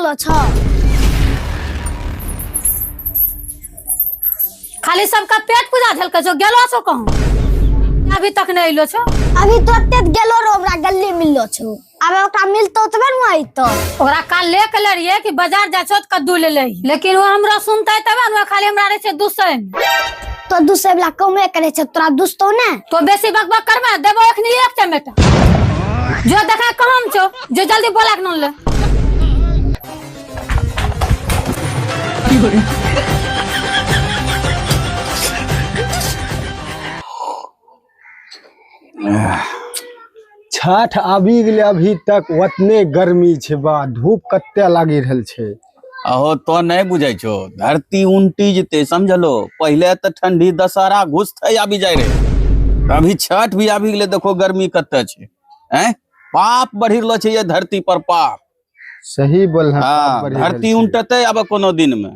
गेलो छो। खाली सबका पेट पूजा झलके छो, गेलो छो कहूँ? अभी तक नहीं अइलो छो। अभी तो एते गेलो रो, हमरा गली मिललो छो। आब ओकरा मिलतो तबे ने अइतो। ओकरा काल ले के ले रहिए कि बाजार जाइ छो त कद्दू ले ले, लेकिन वो हमरा सुनते तबे ने, खाली हमरा रहे छै दुसै में। तो दुसै वाला कमे करे छै, तोरा दुसतो ने? तो बेसी बकबक करबे देबो एखनी एक चमेटा। जो देखा कहाँ छो, जो जल्दी बोला के नन ले। छठ आबि गेलै, अभी तक ओतने गर्मी छै बा, धूप कते लागि रहल छै। अहो तो नहीं बुझै छो, धरती उल्टी जेते समझलो। पहले तो ठंडी दशहरा घुसते आबि जाय रहे, अभी छठ भी आबि गेलै, देखो गर्मी कते छै। हैं पाप बढ़ि रहलो छै ये धरती पर, पाप। सही बोल रहा। हाँ, धरती उल्टते अब कोनो दिन में।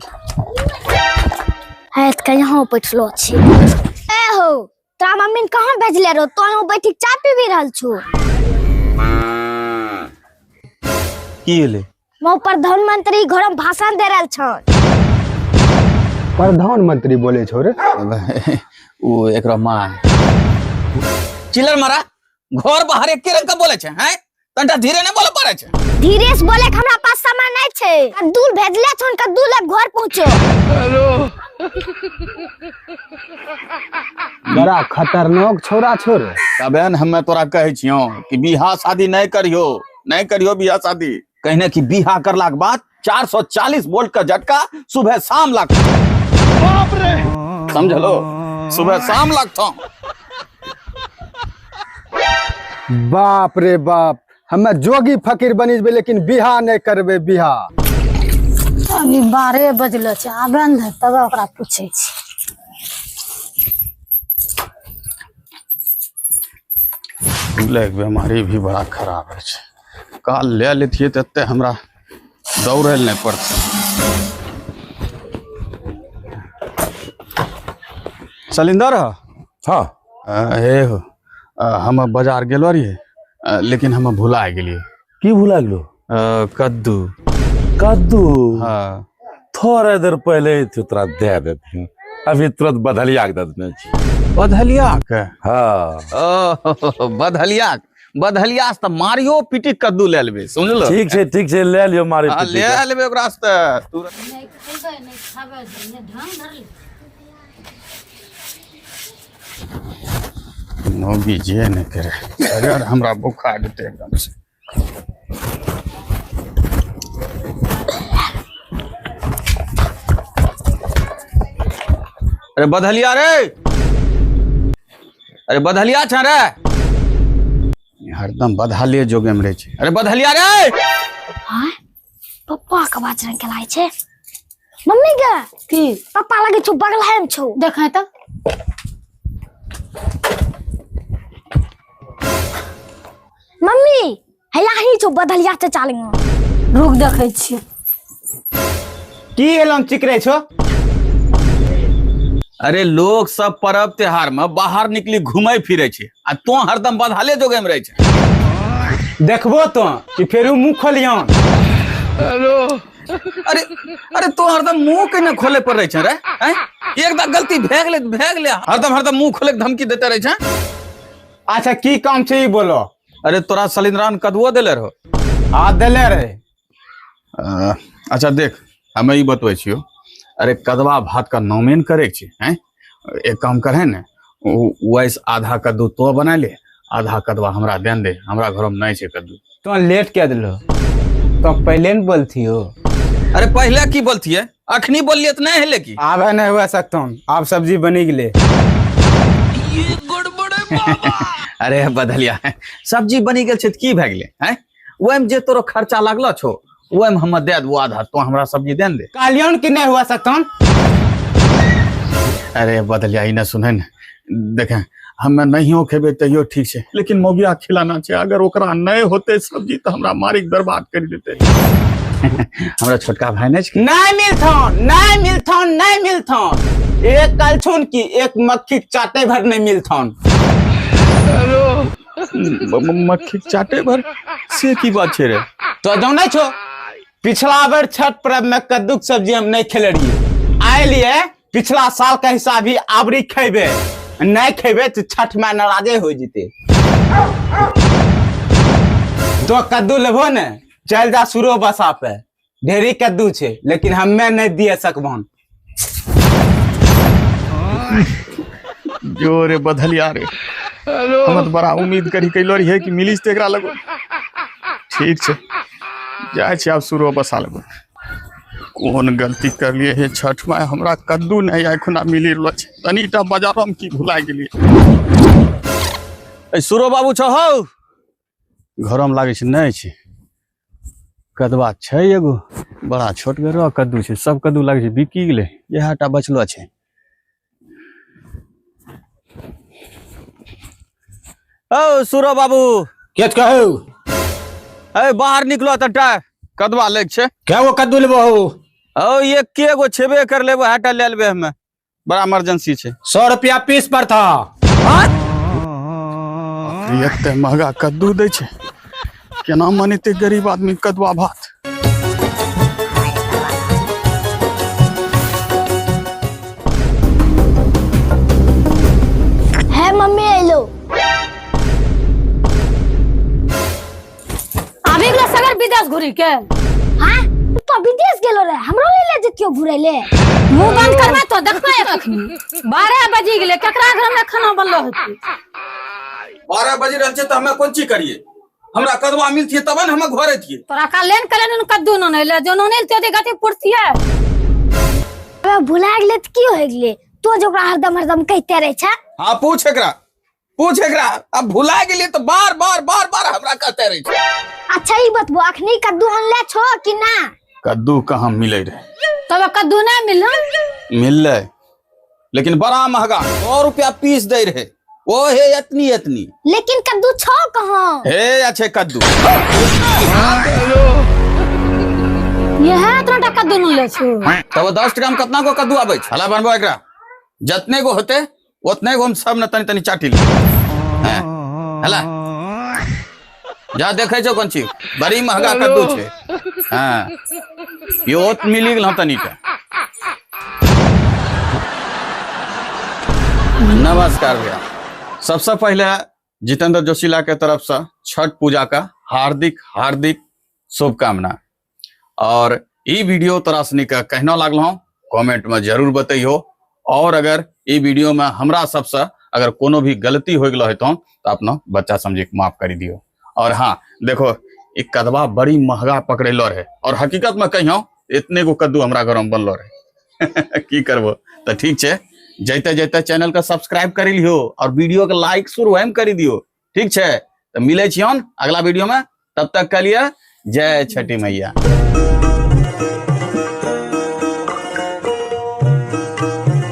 है त यहाँ बैठलो छी। ए हो, तोरा मम्मी ने कहाँ भेजले रहो? तो यहाँ बैठी चाय पीबी रहल छो। की भेलै? वहाँ प्रधानमंत्री घर में भाषण दे रहल छन। प्रधानमंत्री बोले छो रे? ओ एकरा माँ चिलर मारा घर बाहर एके रंग के बोले छै। हैं तंटा धीरे नहीं बोले पड़े छै। धीरे से बोले के हमरा पास समय नहीं छै। कद्दू भेजले छन, कद्दू लग घर पहुंचो। बड़ा खतरनाक छोरा छो रे। तबे न हमे तोरा कहै छियौ कि बियाह शादी नहीं करियो, नहीं करियो बियाह शादी। कहने कि बियाह करला के बाद 440 वोल्ट का झटका सुबह शाम लगता। बाप रे! समझलो, सुबह शाम लगता। बाप रे बाप, हमे जोगी फकीर बनी जेबै लेकिन बियाह नहीं करबै बियाह। अभी 12 बजलो छै, आबे ने तब ओकरा पूछै छी। ब्लैक बीमारी भी बड़ा खराब है। काल ले लेतियै तऽ एते हमरा दौड़े लए नहि पड़तै। सलिंदर। हाँ। हे हो, हम बाजार गेलो रहियै, लेकिन हम भुला गेलियै। की भुला गेलो? कद्दू। कद्दू? हाँ। थोड़े देर पहले ही तोरा दे देती, अभी तुरंत बदलिया के दे देने छी। बदलिया के? हाँ। ओ, बदलिया, बदलिया से तऽ मारियो पीटी कद्दू ले लेबै, समझलो? ठीक छै, ठीक छै, ले लियो मारी हाँ, पीटी ले के। लेबै ओकरा से तऽ तुरंत। नहि खैबै, नहि खाबै, नहि ढंग धरले। मौगी जे नहि करे, अगर हमरा बुखार देतै एकदम से। अरे बदलिया रे, अरे बदलिया छ रे, हरदम बदहाले जोगे में रहे छै। अरे बदलिया रे। हाँ, पप्पा के बात रंग के लाय छै। मम्मी के की? पप्पा लगे छौ बगल में छौ। देखै त। मम्मी हैया ही छौ बदलिया चाचा लग। रुक देखै छियै। की एलम चिकरे छो? अरे लोग सब पर्व त्योहार में बाहर निकली घूमे फिरे छै आ तो हरदम बदहाले जोगे में रहे छै। देखबो तो कि फेरू मुंह खोलियन। हेलो। अरे अरे तो हरदम मुंह के न खोले पर रहे छै रे, हैं? एक बार गलती भए गेलै त भए गेलै, हरदम हरदम मुंह खोले के धमकी देते रहे छै। अच्छा की काम छै ई बोलो। अरे तोरा सलिंद्रान कदुओ देले रहो? हाँ देले रहे। अच्छा देख हमें ई बतबै छियौ, अरे कदवा भात का नामे न करे छै, हैं? एक काम करे ने, वैस आधा कद्दू तो बना ले, आधा कदवा हमरा देन दे, हमरा घर में नहीं छै कद्दू। तो लेट के देलो, तो पहले न बोलथियो। अरे पहले की बोलथिए, अखनी बोलिए तो नहीं हेले की। आबे नहीं हुआ सकता, आप सब्जी बनी गेले। ये गड़बड़ है बाबा। अरे बदलिया सब्जी बनी गेल छै त की भए गेलै, हैं? ओहिमे जे तोरो खर्चा लागलो छौ ओहिमे हम दे देबो आधा, तो हमरा सब्जी दे दे। कहलियौन कि नहीं हुआ सकता। अरे बदलिया ई न सुनै ने, देखे हमे नहियो खेबै तैयो ठीक छै, लेकिन मौगिया खिलाना छै, अगर ओकरा नहीं होते सब्जी तो हमरा मारी के बर्बाद कर देते। हमरा छोटका भाई नहीं छै? नहीं मिलथौन, नहीं मिलथौन, नहीं मिलथौन। एक कलछुन की एक मक्खी चाटे भर नहीं मिलथौन। हेलो। मक्खी चाटे भर से की बात छै रे? तो जानै छो पिछला बेर छठ पर्व में कद्दू के सब्जी हम नहीं खेले रहिए, आए लिए पिछला साल का हिसाब ही आवरी खेबे, नहीं खेबे तो छठ में नाराजे हो जीते। तो कद्दू लेबो ने चल जा सुरो बसा पे, ढेरी कद्दू छे लेकिन हमें नहीं दिए सकबन। जोरे बदलिया रे, हम तो बड़ा उम्मीद करी कैलो रहिए कि मिली जेतै एकरा लगो। ठीक छै, जाइ छी आब सुरो बसा लेबै। कोन गलती करलिए हे छठ माय, हमरा कद्दू नहीं एखना मिली रहलो छै, तनीटा बाजारो में की भुला गेलिए। ए सुरो बाबू छौ हौ, घरोमे लागै छै नहि छै कदवा छै, एगो बड़ा छोटगर कद्दू छै, सब कद्दू लागै छै बिकी गेलै, इएह टा बचलो छै। ओ सुरो बाबू के कहू? ए बाहर निकलो तटा कदवा लै के छै। के गो कद्दू लेबो हौ? ओ एके गो छेबे कर लेबो, हटा ले लेबे हमे, बड़ा इमरजेंसी छै। 100 रुपया पीस पर था। एते महंगा कद्दू दै छै, केना मनेतै गरीब आदमी कदुआ भात? हे मम्मी एलो। आबि गेलो सगर विदेश घुरी के। हाँ तू तो विदेश गेलो रे, हमरो ले ले जतियो घुरे ले। मुंह बंद करबे तो देखबे अखनी 12 बजी गेले, केकरा घर में खाना बनलो होतै? 12 बजी रहल छै तऽ हमे कोन चीज करिए, हमरा कदवा मिलतियै तब ने हमे घर अतियै। तोरा काल्हे ने कहले ने कद्दू न ले, जो न ले ते गति पुरतियै। अबे भुला गेलै तऽ की होइ गेलै, तो जो ओकरा हरदम हरदम कहिते रहै छै। हाँ पूछ एकरा, पूछ एकरा, अब भुला गेलियै तऽ बार बार बार बार हमरा कहते रहै छै। अच्छा ई बतबो अखनी कद्दू अनले छो कि ना? कद्दू कहाँ मिले रहे? तब कद्दू नहीं मिलल? मिललै लेकिन बड़ा महंगा, 100 रुपया पीस दे रहे, ओ हे एतनी एतनी। लेकिन कद्दू छो कहाँ? हे अच्छे कद्दू। यह इतना टा कद्दू न ले छो। तब 10 टका में कितना गो कद्दू आबै छै? हला बनबो एकरा, जतने गो होते उतने गो हम सब ने तनी तनी चाटी ले। हैं हला जा देखे छो कोन चीज, बड़ी महंगा कद्दू छे। हाँ यो मिली गेल तनी टा। नमस्कार भैया, सबसे पहले जितेंद्र जोशीला के तरफ से छठ पूजा का हार्दिक हार्दिक शुभकामना। और ई वीडियो तोरा सनी के कहना लागल हूँ कमेंट में जरूर बतैयो। और अगर ई वीडियो में हमरा सबसे अगर कोनो भी गलती हो गलो होतौ तो अपना बच्चा समझी के माफ कर दियो। और हाँ देखो एक कदवा बड़ी महंगा पकड़ेलो रहे और हकीकत में कहियो इतने गो कद्दू हमरा घर में बनलो रहे। की करबो तो ठीक छे, जैते जैते चैनल का सब्सक्राइब कर लियो और वीडियो के लाइक शुरू हम कर दियो। ठीक छे, तो मिले छियन अगला वीडियो में, तब तक के लिए जय छठी मैया।